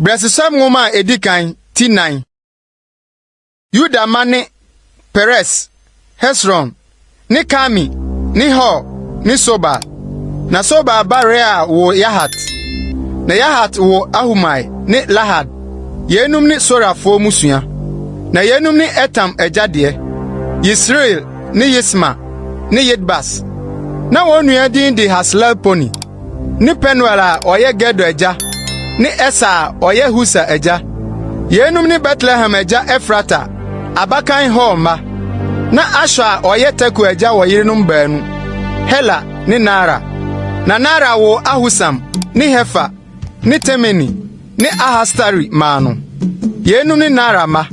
Brɛsosɛm Nwoma a edi kan, ti nan. Yuda mma ne Peres, Hesron, ne Karmi, ne Hur, ne Sobal. Na Sobal ba Reaia woo Yahat, na Yahat woo Ahumai ne Lahad. Yeinom ne Sorafoɔ mmusua. Na yeinom ne Etam agya deɛ, Yesreel ne Yisma ne Yidbas. Na wɔn nua din de Haslelponi. Ne Penuel a ɔyɛ Gedor agya ne Eser a ɔyɛ Husa agya. Yeinom ne Betlehem agya Efrata abakan Hur mma. Na Ashur a ɔyɛ Tekoa agya wɔ yerenom baanu, Hela ne Naara. Na Naara woo Ahusam ne Hefer ne Temeni ne Ahastari maa no. Yeinom ne Naara mma.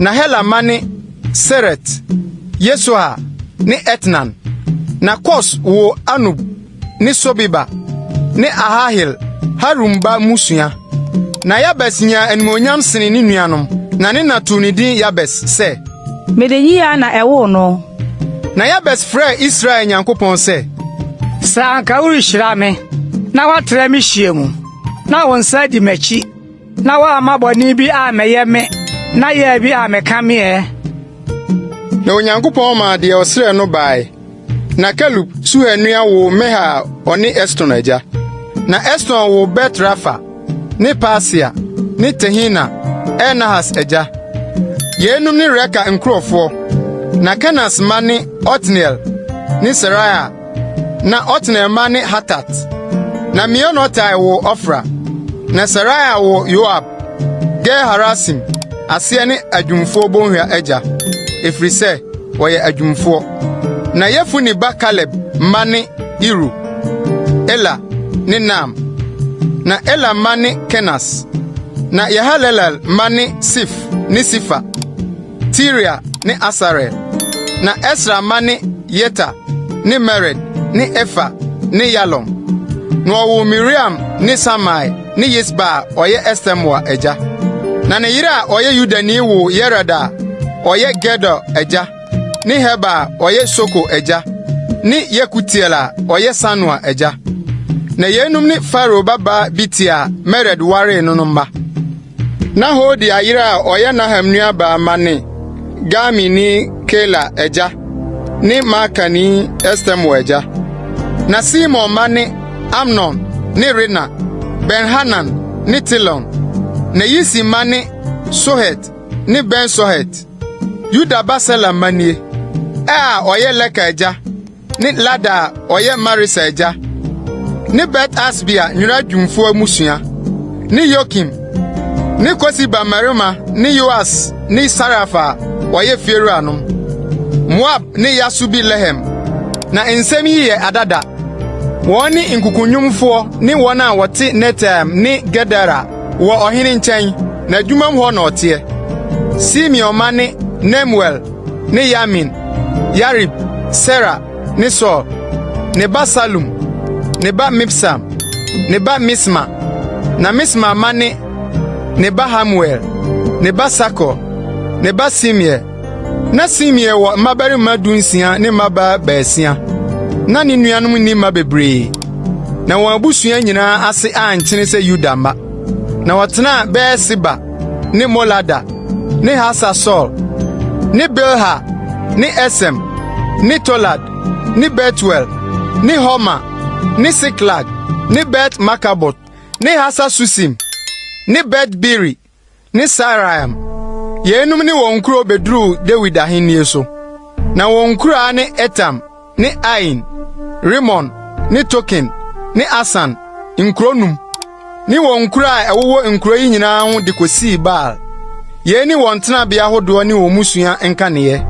Na Hela mma ne Seret, Yesohar ne Etnan. Na Kos woo Anub ne Sobeba ne Aharhel, Harum ba mmusua. Na Yabes nyaa animuonyam senee ne nuanom, na ne na too ne din Yabes sɛ, Mede yiyɛ na ɛwoo no. Na Yabes frɛɛ Israel Nyankopɔn sɛ, Sɛ anka worehyira me na woatrɛw me hyeɛ mu, na wo nsa adi m'akyi, na woamma bɔne bi ammɛyɛ me na yea bi ammɛka me ɛ! Na Onyankopɔn maa deɛ ɔsrɛɛ no bae. Na Kelub, Suha nua woo Mehir a ɔne Eston agya. Na Eston woo Bet-Rafa ne Pasea ne Tehina, Ir-Nahas agya. Yeinom ne Reka nkurɔfoɔ. Na Kenas mma ne Otniel ne Seraia. Na Otniel mma ne Hatat. Na Meonotai woo Ofra. Na Seraia woo Yoab, Ge-Harasim, aseɛ ne adwumfoɔ bɔnhwa agya, ɛfiri sɛ wɔyɛ adwumfoɔ. Na Yefune ba Kaleb mma ne Iru, Ela ne Naam. Na Ela mma ne Kenas. Na Yehalelel mma ne Sif ne Sifa, Tiria ne Asarel. Na Esra mma ne Yeter ne Mered ne Efa ne Yalon. Na ɔwoo Miriam ne Samai ne Yisba a ɔyɛ Estemoa agya. Na ne yere a ɔyɛ Yudani woo Yered a ɔyɛ Gedor agya ne Heber a ɔyɛ Soko agya ne Yekutiel a ɔyɛ Sanoa agya. Na yeinom ne Farao babaa Bitia a Mered waree no no mma. Na Hodia yere a ɔyɛ Naham nuabaa mma ne Garmini Keila agya ne Maakani Estemoa agya. Na Simon mma ne Amnon ne Rina, Ben-Hanan ne Tilon. Na Yisi mma ne Sohet ne Ben-Sohet. Yuda ba Sela mma nie: Er a ɔyɛ Leka agya ne Lada a ɔyɛ Maresa agya, ne Bet-Asbea nwera dwumfo mmusua, ne Yokim, ne Kosiba mmarima ne Yoas ne Saraf a wɔyɛ fiewuranom, Moab ne Yasubi-Lehem. Na nsɛm yi yɛ adada. Wɔn ne nkukunwomfoɔ ne wɔn a wɔte Netaim ne Gedera wɔ ɔhene nkyɛn, n'adwumam hɔ na ɔteɛ. Simeon mma ne Nemuel ne Yamin, Yarib, Sera ne Saul, ne ba Salum, ne ba Mibsam, ne ba Misma. Na Misma mma ne ne ba Hamuel, ne ba Sakur, ne ba Simei. Na Simei wɔ mmabarima dunsia ne mmabaa baasia. Na ne nuanom nni mma bebree, na wɔn abusua nyinaa ase ankyene sɛ Yuda mma. Na wɔtenaa Beer-Seba ne Molada ne Hasar-Sual ne Bilha ne Esem ne Tolad ne Betuel ne Horma ne Siklag ne Bet-Markabot ne Hasar-Susim ne Bet-Biri ne Saaraim. Yeinom ne wɔn nkurow beduruu Dawid ahenni so. Na wɔn nkuraa ne Etam ne Ain, Rimon ne Token ne Asan, nkurow num, ne wɔn nkuraa a ɛwowɔ nkurow yi nyinaa ho de kosii Baal. Yei ne wɔn tenabea ahodoɔ ne wɔn mmusua nkaneeɛ.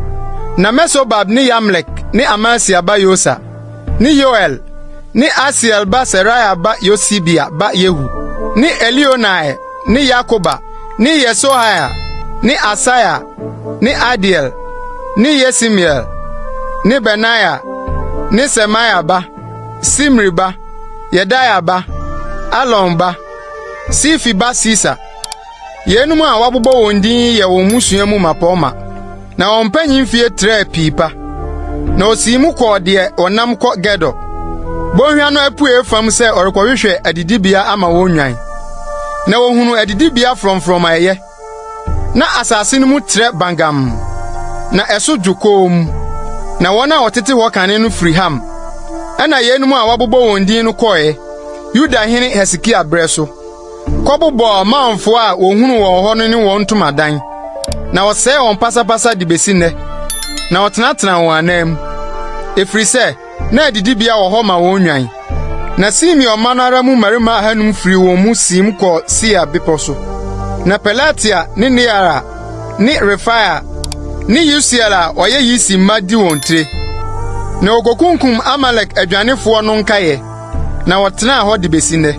Na Mesobab ne Yamlek ne Amasia ba Yosa, ne Yoel, ne Asiel ba Seraia ba Yosibia ba Yehu, ne Elioenai ne Yaakoba, ne Yesohaia, ne Asaia, ne Adiel, ne Yesimiel, ne Benaia, ne Semaia ba, Simri ba, Yedaia ba, Alon ba, Sifi ba Sisa. Yeinom a wɔabobɔ wɔn din yi yɛ wɔn mmusua mu mmapɔmma, na wɔn mpanyin mfie trɛɛ pii pa. Na osii mu kɔɔ deɛ wɔnam kɔ Gedor, bɔnhwa no apuei fam sɛ ɔrekɔhwehwɛ adidibea ama wɔn nnwan. Na wɔhunuu adidibea frɔmfrɔm a ɛyɛ. Na asase no mu trɛ bangam, na ɛso dwo komm. Na wɔn a wɔtete hɔ kane no firi Ham. Ɛnna yeinom a wɔabobɔ wɔn din no kɔe, Yuda hene Hesekia berɛ so, kɔbobɔɔ Maonfoɔ a wɔhunuu wɔn hɔ no ne wɔn ntomadan, na wɔsɛee wɔn pasapasa de besi nnɛ, na wɔtenatenaa wɔn ananmu, ɛfiri sɛ na adidibea wɔ hɔ ma wɔn nnwan. Na Simeon mma no ara mu mmarima ahannum firii wɔn mu siim kɔɔ Seir bepɔ so. Na Pelatia ne Neara ne Refaia ne Usiel a ɔyɛ Yisi mma di wɔn tire. Na wɔkokunkum Amalek adwanefoɔ no nkaeɛ, na wɔtenaa hɔ de besi nnɛ.